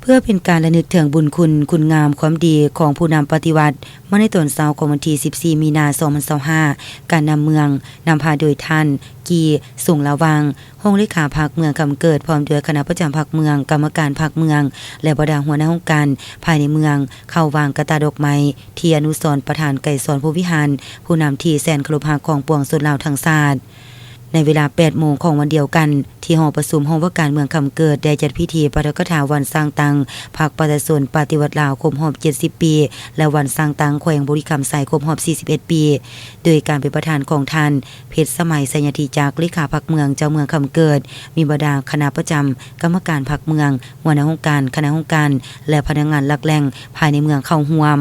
ເພື່ອເປັນການລະນຶກເຖິງບຸນຄຸນ, ຄຸນງາມຄວາມດີຂອງຜູ້ນຳປະຕິວັດ, ມາໃນຕອນເຊົ້າຂອງວັນທີສິບສີ່ ມີນາ ສອງພັນຊາວຫ້າ, ການນຳເມືອງ ນຳພາໂດຍທ່ານ ກີ ສົງລະວັງ, ຮອງເລຂາພັກເມືອງຄຳເກີດ, ພ້ອມດ້ວຍຄະນະປະຈຳພັກເມືອງ, ກຳມະການພັກເມືອງ ແລະ ບັນດາຫົວໜ້າຫ້ອງການພາຍໃນເມືອງ ເຂົ້າວາງກະຕ່າດອກໄມ້ທີ່ອະນຸສອນປະທານໄກສອນ ພົມວິຫານ, ຜູ້ນຳທີ່ແສນເຄົາລົບຮັກຂອງປວງຊົນລາວທັງຊາດ. ໃນເວລາ ແປດໂມງຂອງວັນດຽວກັນ, ທີ່ຫໍປະຊຸມຫ້ອງວ່າການເມືອງຄຳເກີດ ໄດ້ຈັດພິທີປາຖະກະຖາວັນສ້າງຕັ້ງພັກປະຊາຊົນປະຕິວັດລາວຄົບຮອບ ເຈັດສິບ ປີ ແລະ ວັນສ້າງຕັ້ງແຂວງບໍລິຄຳໄຊຄົບຮອບ ສີ່ສິບເອັດ ປີ, ໂດຍການເປັນປະທານຂອງທ່ານ ເພັດສະໄໝ ໄຊຍະທິຈັກ ເລຂາພັກເມືອງ ເຈົ້າເມືອງຄຳເກີດ, ມີບັນດາຄະນະປະຈຳ, ກຳມະການພັກເມືອງ, ຫົວໜ້າຫ້ອງການ, ຄະນະຫ້ອງການ ແລະ ພະນັກງານຫຼັກແຫຼ່ງພາຍໃນເມືອງເຂົ້າຮ່ວມ.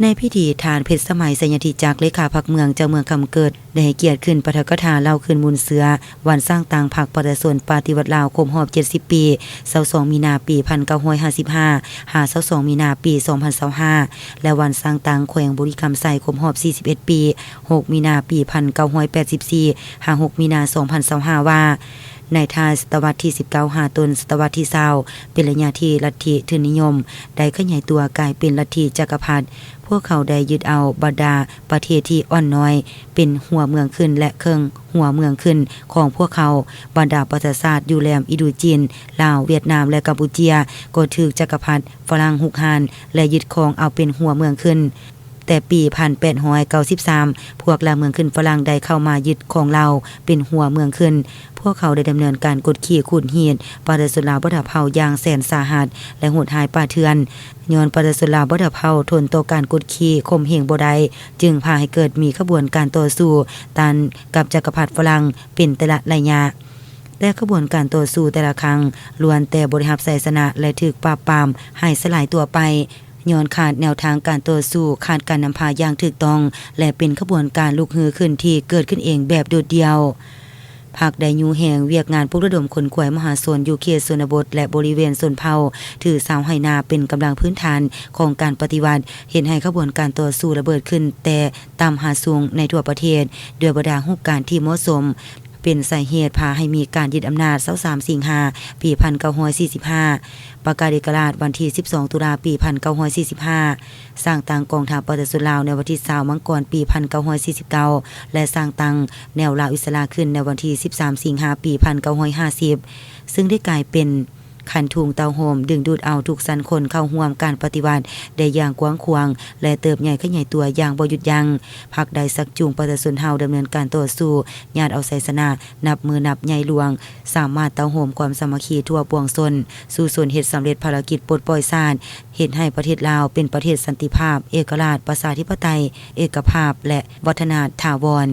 ໃນພິທີ, ທ່ານ ເພັດສະໄໝ ໄຊຍະທິຈັກ ເລຂາພັກເມືອງ ເຈົ້າເມືອງຄຳເກີດ ໄດ້ໃຫ້ກຽດຂຶ້ນປາຖະກະຖາເລົ່າຄືນມູນເຊື້ອວັນສ້າງຕັ້ງພັກປະຊາຊົນປະຕິວັດລາວຄົບຮອບ ເຈັດສິບ ປີ, ຊາວສອງ ມີນາ ປີ ພັນເກົ້າຮ້ອຍຫ້າສິບຫ້າ ຫາ ຊາວສອງ ມີນາ ປີ ສອງພັນຊາວຫ້າ ແລະ ວັນສ້າງຕັ້ງແຂວງບໍລິຄຳໄຊຄົບຮອບ ສີ່ສິບເອັດ ປີ, ຫົກ ມີນາ ປີ ພັນເກົ້າຮ້ອຍແປດສິບສີ່ ຫາ ຫົກ ມີນາ ສອງພັນຊາວຫ້າ ວ່າ ໃນທ້າຍສະຕະວັດທີສິບເກົ້າ ຫາຕົ້ນສະຕະວັດທີຊາວ ເປັນໄລຍະທີ່ລັດທິທຶນນິຍົມໄດ້ຂະຫຍາຍຕົວກາຍເປັນລັດທິຈັກກະພັດ. ພວກເຂົາໄດ້ຍຶດເອົາບັນດາປະເທດທີ່ອ່ອນນ້ອຍເປັນຫົວເມືອງຂຶ້ນ ແລະ ເຄິ່ງຫົວເມືອງຂຶ້ນຂອງພວກເຂົາ. ບັນດາປະຊາຊາດຢູ່ແຫຼມອິນໂດຈີນ, ລາວ, ຫວຽດນາມ ແລະ ກຳປູເຈຍ ກໍຖືກຈັກກະພັດຝຣັ່ງຮຸກຮານ ແລະ ຍຶດຄອງເອົາເປັນຫົວເມືອງຂຶ້ນ. ແຕ່ປີພັນແປດຮ້ອຍເກົ້າສິບສາມ ພວກລ່າເມືອງຂຶ້ນຝຣັ່ງໄດ້ເຂົ້າມາຍຶດຄອງລາວເປັນຫົວເມືອງຂຶ້ນ. ພວກເຂົາໄດ້ດຳເນີນການກົດຂີ່ຂູດຮີດປະຊາຊົນລາວບັນດາເຜົ່າຢ່າງແສນສາຫັດ ແລະ ໂຫດຮ້າຍປ່າເຖື່ອນ. ຍ້ອນປະຊາຊົນລາວບັນດາເຜົ່າທົນຕໍ່ການກົດຂີ່ຂົ່ມເຫງບໍ່ໄດ້, ຈຶ່ງພາໃຫ້ເກີດມີຂະບວນການຕໍ່ສູ້ຕ້ານກັບຈັກກະພັດຝຣັ່ງເປັນແຕ່ລະໄລຍະ. ແຕ່ຂະບວນການຕໍ່ສູ້ແຕ່ລະຄັ້ງລ້ວນແຕ່ບໍ່ໄດ້ຮັບໄຊຊະນະ ແລະ ຖືກປາບປາມໃຫ້ສະຫຼາຍຕົວໄປ. ຍ້ອນຂາດແນວທາງການຕໍ່ສູ້, ຂາດການນຳພາຢ່າງຖືກຕ້ອງ ແລະ ເປັນຂະບວນການລຸກຮືຂຶ້ນທີ່ເກີດຂຶ້ນເອງແບບໂດດດ່ຽວ. ພັກໄດ້ຍູ້ແຮງວຽກງານປຸກລະດົມຂົນຂວາຍມະຫາຊົນຢູ່ເຂດຊົນນະບົດ ແລະ ບໍລິເວນຊົນເຜົ່າ, ຖືຊາວໄຮ່ນາເປັນກຳລັງພື້ນຖານຂອງການປະຕິວັດ, ເຮັດໃຫ້ຂະບວນການຕໍ່ສູ້ລະເບີດຂຶ້ນແຕ່ຕ່ຳຫາສູງໃນທົ່ວປະເທດ, ດ້ວຍບັນດາຮູບການທີ່ເໝາະສົມ. ເປັນສາເຫດພາໃຫ້ມີການຍຶດອຳນາດ ຊາວສາມ ສິງຫາ ປີ ພັນເກົ້າຮ້ອຍສີ່ສິບຫ້າ, ປະກາດເອກະລາດວັນທີ ສິບສອງ ຕຸລາ ປີ ພັນເກົ້າຮ້ອຍສີ່ສິບຫ້າ, ສ້າງຕັ້ງກອງທັບປະຊາຊົນລາວໃນວັນທີ ຊາວ ມັງກອນ ປີ ພັນເກົ້າຮ້ອຍສີ່ສິບເກົ້າ ແລະ ສ້າງຕັ້ງແນວລາວອິດສະຫຼະຂຶ້ນໃນວັນທີ ສິບສາມ ສິງຫາ ປີ ພັນເກົ້າຮ້ອຍຫ້າສິບ, ຊຶ່ງໄດ້ກາຍເປັນ ຄັນທຸງເຕົ້າໂຮມດຶງດູດເອົາທຸກຊັ້ນຄົນເຂົ້າຮ່ວມການປະຕິວັດໄດ້ຢ່າງກວ້າງຂວາງ ແລະ ເຕີບໃຫຍ່ຂະຫຍາຍຕົວຢ່າງບໍ່ຢຸດຢັ້ງ. ພັກໄດ້ຊັກຈູງປະຊາຊົນເຮົາດຳເນີນການຕໍ່ສູ້, ຍາດເອົາໄຊຊະນະນັບມື້ນັບໃຫຍ່ຫຼວງ, ສາມາດເຕົ້າໂຮມຄວາມສາມັກຄີທົ່ວປວງຊົນ, ສູ້ຊົນເຮັດສຳເລັດພາລະກິດປົດປ່ອຍຊາດ, ເຮັດໃຫ້ປະເທດລາວເປັນປະເທດສັນຕິພາບ, ເອກະລາດ, ປະຊາທິປະໄຕ, ເອກະພາບ ແລະ ວັດທະນະຖາວອນ.